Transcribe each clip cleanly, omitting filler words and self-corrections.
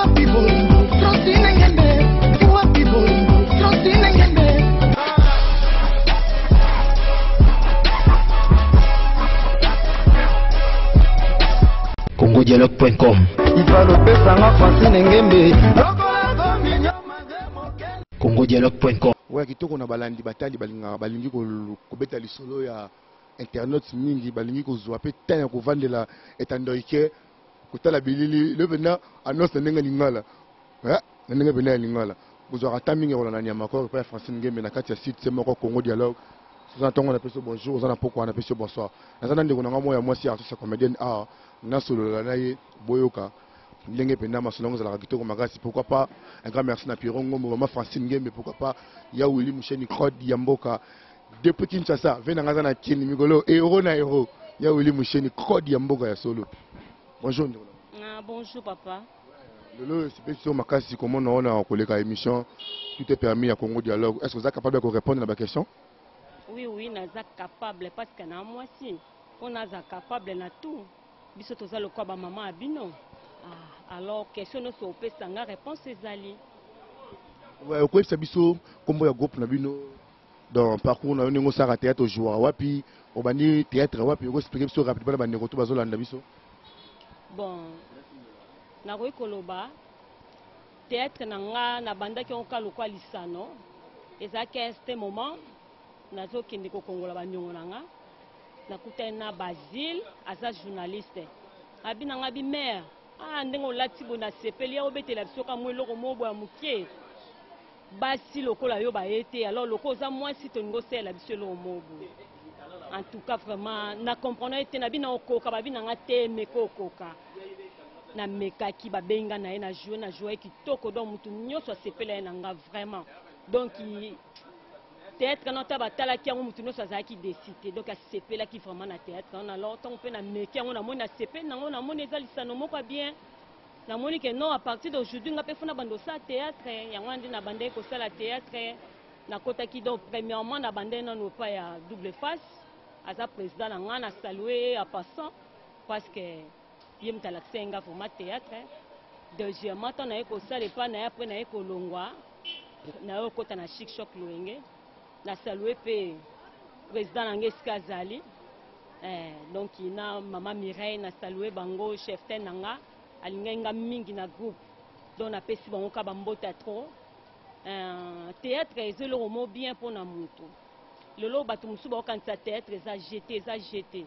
Wapi bolingo Francine Ngembe Wapi bolingo Francine Ngembe congodialogue.com Ifalopesanga Francine Ngembe congodialogue.com Oya kitoko na balandi batali balingaka balingi kobeta lisolo ya internaute mingi balingi kozwa mpe temps ya kovandela etando ike kotala bilili lelo mpenza annonce na ndenge ya lingala eh, na ndenge mpenza ya lingala bozwaka temps mingi ya kolanda nyama kor epai ya Francine Ngembe na kati ya site se moko Congo Dialogue. Oza na ntongo napesi yo bonjour, oza na pokwa napesi yo bonsoir. Naza na ndeko na ngai moko ya mwasi artiste ya comedienne awa nasolola na ye boyoka ndenge mpenza masolo yango ezalaka kitoko makasi. Pourquoi pas un grand merci na Pierrot Ngombo, mama Francine Ngembe, pourquoi pas ya Willy Musheni Crod ya mboka depuis Kinshasa, ve na ngai aza na Kin mikolo euro na euro ya Willy Musheni Crod ya mboka ya solo. Bonjour ndeko. Ah, bonjour papa. Lelo esepesi yo makasi komona ona koleka émission tout est permis ya Congo Dialogue. Est-ce que vous êtes capable de répondre à ma question? Oui, oui, naza capable parce que na mwasi, on aza capable na tout. Biso toza lokola ba mama ya bino. Ah, alors question nyonso opesa nga réponse ezali. Ouais, okoyebisa biso kombo ya groupe na bino donc parcours na yo ndenge osalaka théâtre ojouaka wapi obandi théâtre wapi okoexplike biso rapidement na bandeko to bazolanda biso. Bon, nakoki koloba théâtre na nga nabandaki yango kaka lokola lisano. Ezalaki un certain moment nazokende kokongola baniongo na nga, nakutani na Basile, aza journaliste. Abi na nga bi mère, ah ndenge olati boye nasepeli, ya obetela biso ka mwa eloko moko boye ya moke. Basi lokola yo baye te, alors lokola oza mwasi tolingi osalela biso eloko moko boye. En tout cas vraiment na comprendre ye te, na bina okoka, babi na nga te meka okoka. Na mekaki, babengi nga na ye na jouer, na jouer kitoko, donc mutu nyonso asepela ye na nga vraiment. Donc théâtre na ta batalaki yango mutu nyonso azalaki déçu te, donc asepelaki vraiment na théâtre wana. Alors ntango mpe na meki yango namoni nasepeli nango, namoni eza lisano moko ya bien. Namoni que non, à partir d'aujourd'hui nga mpe funa bando osala théâtre, yango wana nde nabandaki kosala théâtre. Nakotaki donc premièrement nabandaki nanu epai ya double face, aza président na nga, na salue ye en passant parce que ye moto alakisaki nga vraiment théâtre. Deuxièmement ntango naye kosala epai na ye, après naye kolongwa naye okota na Chic Choc Loenge, na salue mpe président na nga esika azali. Donc na mama Mireille na salue bango, chef ten na nga alingaki nga mingi na groupe, donc napesi bango ka bambota trop. Théâtre eza eloko moko bien mpona motu. Lelo bato mosusu baokanisa théâtre eza jeté, eza jeté.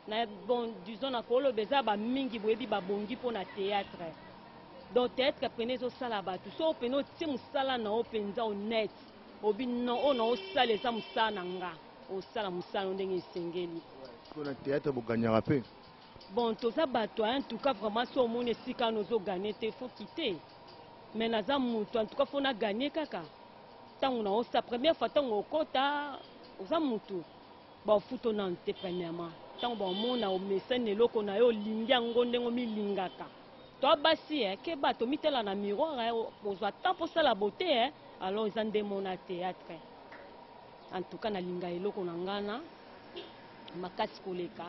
Na bon, disons na koloba eza ba mingi boyebi babongi mpona théâtre. Donc théâtre pene ezosala bato, so pene otie mosala na yo mpenza honnête, obi non oyo na osala eza mosala na nga, osala mosala ndenge esengeli. Sikoyo na théâtre boganyaka mpe? Bon, toza bato, en tout cas vraiment so omoni esika wana ozoganye te, faut quitter. Mais naza moto, en tout cas faut na gagner kaka. Tango na osa première fois tango okota oza moto bafuto nanu te premièrement. Tango baomona omesani eloko na yo olingi yango ndenge omilingaka. Toi basi eh, keba tomitala na miroir eh, ozwa temps posala beauté eh, alors eza nde mona théâtre. En tout cas nalinga eloko na ngana makasi koleka.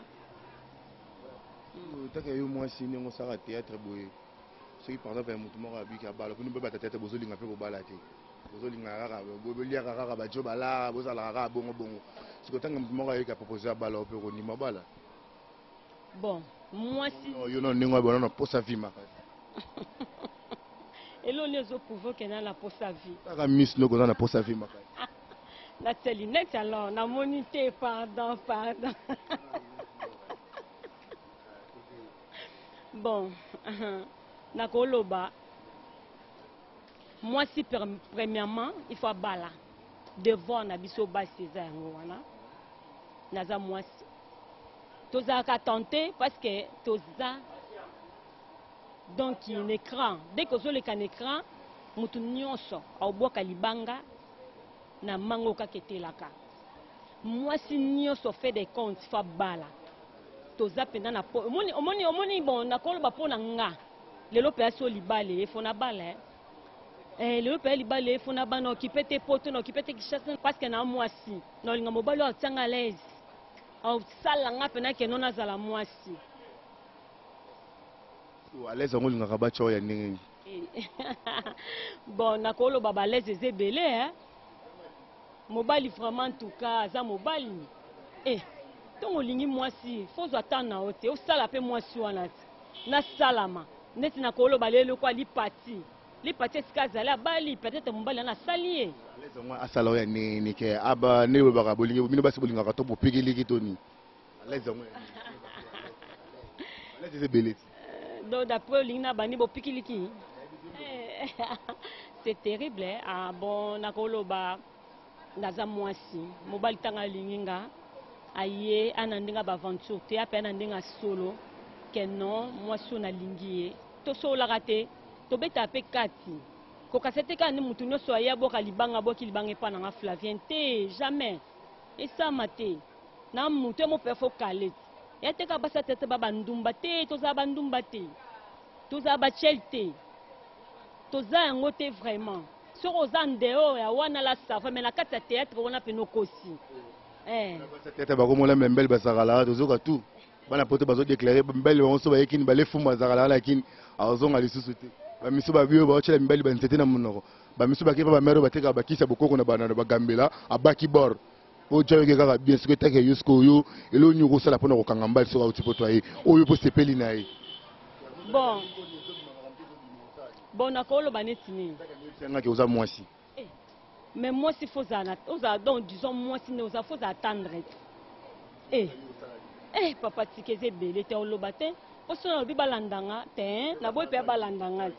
Otaka yo mwasi ndenge osala théâtre boye. Soki par exemple ya motu moko abiki abala, bino mpe bata théâtre bozolinga mpe kobala te. Bozolinga kaka boliaka kaka bajo bala, bozalaka kaka bongo bongo. Soki otanga motu moko ayeki apropose abala, mpe okondima bala. Bon, mwasi yo na ndenge oyo na posa vie makasi. Eloni ezo prouver que na posa vie. Kaka miss noko oza na posa vie makasi. Natia lunette alors, namoni te, pardon, pardon. Bon, nakoloba mwasi premièrement il faut abala. Devoir na biso basi eza yango wana. Naza mwasi. Tozalaka tenté parce que toza donc un écran. Dès que ozoleka un écran, mutu nyonso aobwaka libanga na mango kaka etelaka. Mwasi nyonso fait des comptes, faut abala. Toza penda na po, omoni, omoni, omoni, bon, nakoloba po na nga. Lelo pe aso libale, il faut na bala, eh. Eh, lelo pe libale, il faut na bana, okipe te poto, na okipe te Kinshasa, parce que na mwasi. Na olinga mobali oyo atianga à l'aise. Osala nga pena ke non nazala mwasi. So, à l'aise yango olingaka batya oyo ya ndenge nini? Bon, nakoloba balaise eza ebele, hein? Mobali vraiment, en tout cas aza mobali. Eh, ntongo olingi mwasi, fo ozwa temps na yo te, osala mpe mwasi wana te. Nasalama neti nakoloba lelo kwa lipati lipati esika azali abali, peut-être mobali wana asali ye. Alaise yango asala oyo ya nini ke aba ndenge bolobaka bolingi bino basi bolingaka to bopikiliki to nini? Alaise yango ya nini? Alaise eza ebele ti. Donc d'après olingi na bandi bopikiliki. Eh, c'est terrible, hein? Ah, bon, nakoloba naza mwasi, mobali ntango alingi nga, aye ana ndenge ya baaventure te, ape ana ndenge ya solo ke non, mwasi oyo nalingi ye, tosololaka te, tobetaka mpe kati kokasa te, kaka nde motu nyonso aye abwaka libanga, abwaki libanga epa na nga Flavien te, jamais esama te na motu ye mope fo kale te, ya te kaka basi atete ba bandumba te, tozala bandumba te, tozala bachel te, toza yango te vraiment. Soki oza en dehors ya wana la ça va, mais na kati ya théâtre wana pene okosi. Eh. Basi tete bakomola mbele basakalaka tozoka tout bana poto bazodéclare mibali bango so baye kini balefumu bazakalaka na kini azonga lisusu te. Bamisu babio baotyela mibali banzete na monoko, bamisu bake mpa bamere oyo batekaka bakisi ya bokoko na banano bagambela abaki bor po jayoke kaka bien. Soki etake yo sikoyo eloko nini okosala mpona kokanga mbali soki auti poto aye oyo mpo sepeli na ye? Bon, nakoloba neti nini? Ngaki oza mwasi. Eh, mais mwasi fo ozala ozala, donc disons mwasi nde oza, fo ozala tendre. Eh, eh, papa tika, eza ebele te, oloba te mpo so nalobi balandanga te, naboyi mpe balandanga te.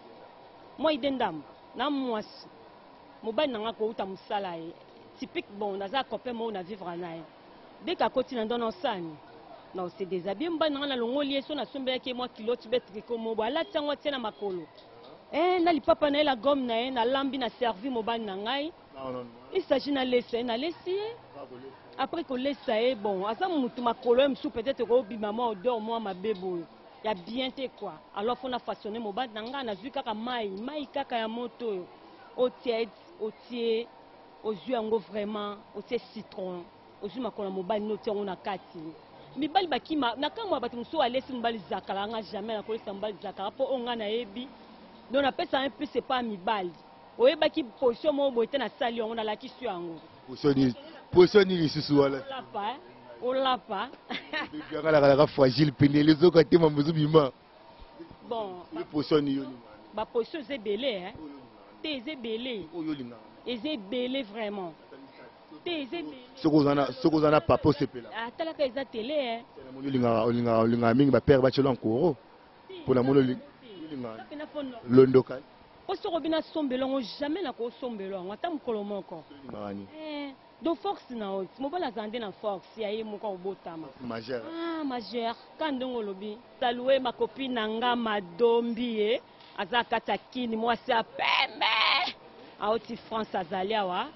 Mwa ide ndambo na mwasi, mobali na nga kouta mosala ye typique. Bon, naza copain moko na vivre na ye, dès akoti na ndo na osani na ose déshabille mobali na nga, nalongoli ye so, nasombelaki ye mwa culotte be tricot mo bo, alati yango, atie na makolo, eh, na lipapa na ye, la gomme na ye, nalambi, na servi mobali na ngai. Il s'agit nalesa ye, nalesi ye. Après kolesa ye, bon, aza mutu makolo ye mosusu peut-être kobima mwa odeur mwa mabe boye ya bien te quoi. Alors fo na façonne mobali na ngai, nazwi kaka mai, mai kaka ya moto oyo otie, otie, ozwi yango vraiment, otie citron, ozwi makolo ya mobali no, otie yango na kati. Mibali bakima na kambo ya bato mosusu alesi mobali zakala. Nga jamais nakolesa mobali zakala, mpo oyo ngai nayebi, donc napesa ye plus epa ya mibali. Oyebaki position moko boye te, nasali yango, nalakisi yo yango. Position nini lisusu wana? Olapa, eh? Olapa. Yanga nakalaka fragile pene ezoka te, mambo ezobima. Bon. Yo position nini yo? Baposition eza ebele, eh? Te, eza ebele. Oyo olingaka. Eza ebele vraiment te, eza ebele. Soki oza na papa osepela. Atalaka eza tele, eh? Namoni olingaka mingi bapere batielo nkoro mpo namoni olingaka londoka. Po soki obi nasombela yango, jamais nakosombela yango ata mokolo moko. Olingaka nini? Eh, donc force na yo, mobali azala nde na force ya ye moko akobotama. Majeur. Ah, majeur ka ndenge olobi. Salue makopi na nga Madombi, ye aza kati ya Kini, mwasi ya pembe auti France, azali awa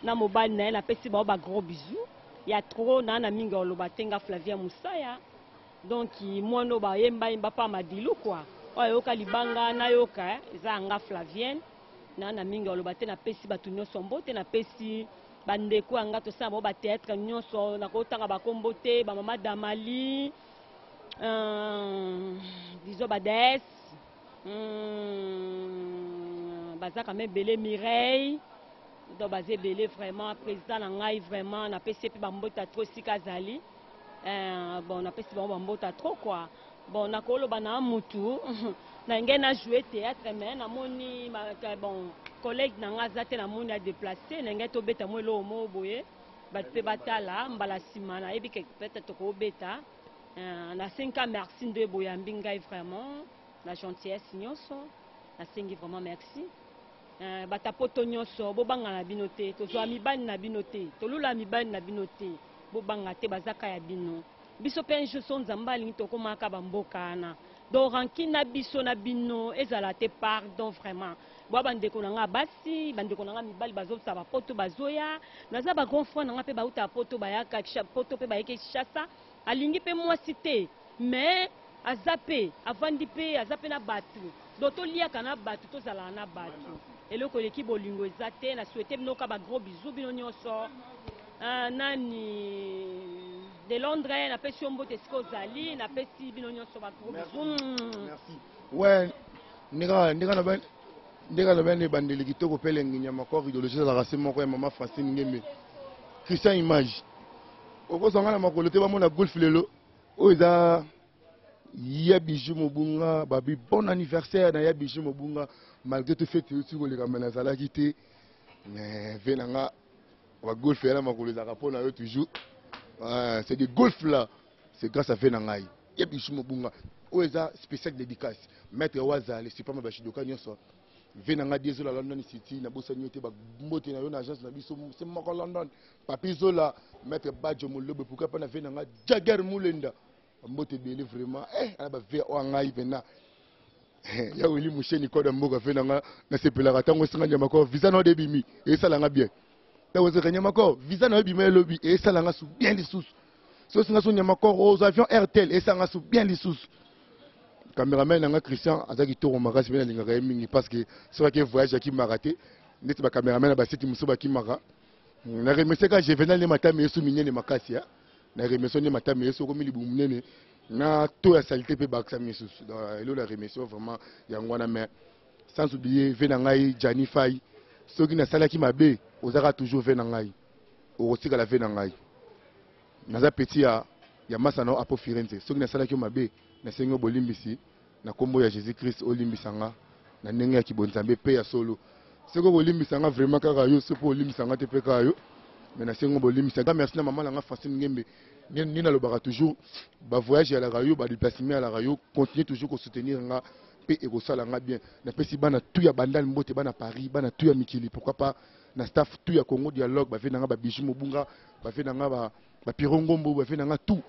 na mobali na ye. Napesi bango bagros bisous ya trop. Naa na mingi oloba te, nga Flavia Musaya, donc mwana oyo bayembayemba mpa Madilu kua, oyo ayoka libanga nayoka, eh, eza yanga Flavienne. Naa na mingi oloba te, napesi bato nyonso mbote, napesi bandeko ya nga tosala bango batéâtre nyonso, nakotanga bakombo te, bamama Damali, disons bades, baza quand même ebele, Mireille, donc baza ebele vraiment. Président na ngai vraiment napesi ye mpe bambota trop esika azali. Bon, napesi bango bambota trop quoi. Bon, nakoloba na mutu na ngai na jouer théâtre, mais namoni bon, collègue na ngai aza te, namoni adéplace na ngai, tobeta mo eloko moko boye, bato mpe batala. Mbala nsima nayebi ke peut-être tokobeta. Nasengi ka merci nde boyambi ngai vraiment na gentillesse nyonso, nasengi vraiment merci. Batapoto nyonso, bobanga na bino te, tozwa mibali na bino te, tolula mibali na bino te, bobanga te, bazaka ya bino. Biso mpe un jour so Nzambe alingi tokomaka bamboka wana, donc rancune na biso na bino ezala te, pardon vraiment. Bwa bandeko na nga basi, bandeko na nga mibali bazosala bapoto, bazoya, naza bagrand frère na nga mpe bauta poto, bayaka poto mpe bayeki Kinshasa, alingi mpe mwasi te, mais aza mpe avandi mpe aza mpe na bato, donc toliaka na bato, tozalaka na bato, eloko eleki bolingo eza te. Na souhaite bino ka bagros bisous bino nyonso. Nani de Londres, napesi yo mbote esika ozali, napesi bino nyonso bagros bisous. Merci. Ouais, ndenge na Ndenge alobi wana ebandeli kitoko mpe elengi nyama corps idéologie ezalaka se moko ya mama Francine Ngembe. Christian Image. Okozwa nga na makolo te bamona golf lelo. Oyo eza ya Bijou Mobunga babi bon anniversaire na ya Bijou Mobunga malgré tout fête euti koleka mais nazalaki te mais ve na nga ba golf ya na makolo ezalaka mpo na yo toujours. C'est des golf là, c'est grâce à ve na ngai ya Bijou Mobunga. Oyo eza spécial dédicace maître Waza le super bashidoka nyonso ve na ngai Diesola London City nabosani yo te, bambote na yo na agence na biso se moko London, Papi Zola, maître Badjo Molobe, pourquoi pas na ve na ngai Jagger Mulenda, bambote ebele vraiment. Ala bave oyo ngai mpena ya Wili Musheni koda mboka ve na nga nasepelaka ntango esenga nyama ko visa na yo ebimi esalanga bien, ntango ezaka nyama ko visa na yo ebima elobi esalanga su bien lisusu. So osenga so nyama ko ozwa avion Airtel esalanga su bien lisusu. Cameraman na nga Christian aza kitoko makasi mpe nalingaka ye mingi parce que soki ake voyage akimaka te ndeti bacameraman na basiti mosusu bakimaka. Na remercie ka Juvenal nde matami yesu minene makasi ya na remercie nde matami yesu okomi libumu monene na to ya salite mpe bakisa misusu. Donc elo na remercie vraiment yango wana, mais sans oublier ve na ngai Gianni Fay. Soki nasalaki mabe ozaka toujours ve na ngai, okotikala ve na ngai, naza petit ya masa na yo Apo Firenze. Soki nasalaki yo mabe nasengi yo bolimbisi na nkombo ya Jésus Christ, olimbisa nga na ndenge ya kibonzambe mpe ya solo. Soki okolimbisa nga vraiment kaka yo, soki olimbisa nga te mpe kaka yo, mais nasengi yo bolimbisa nga. Merci na mama na nga Francine Ngembe. Nini nalobaka toujours, bavoyage eyalaka yo, badéplacement eyalaka yo, continue toujours kosoutenir nga mpe ekosala nga bien. Napesi bana tu ya Bandal mbote, bana Paris, bana tu ya mikili, pourquoi pas na staff tu ya Congo Dialogue, bave na nga babiju Mobunga, bave na nga bapiro Ngombo, bave na nga tout,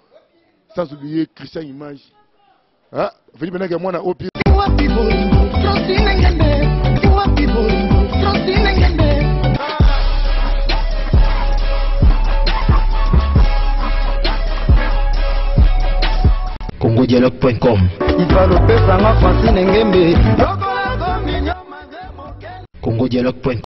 sans oublier Christian Image. Ah, veli benaki ya mwana opi. Wapi bolingo Francine Ngembe, wapi bolingo Francine Ngembe. congodialogue.com Ifalopesanga Francine Ngembe. congodialogue.com.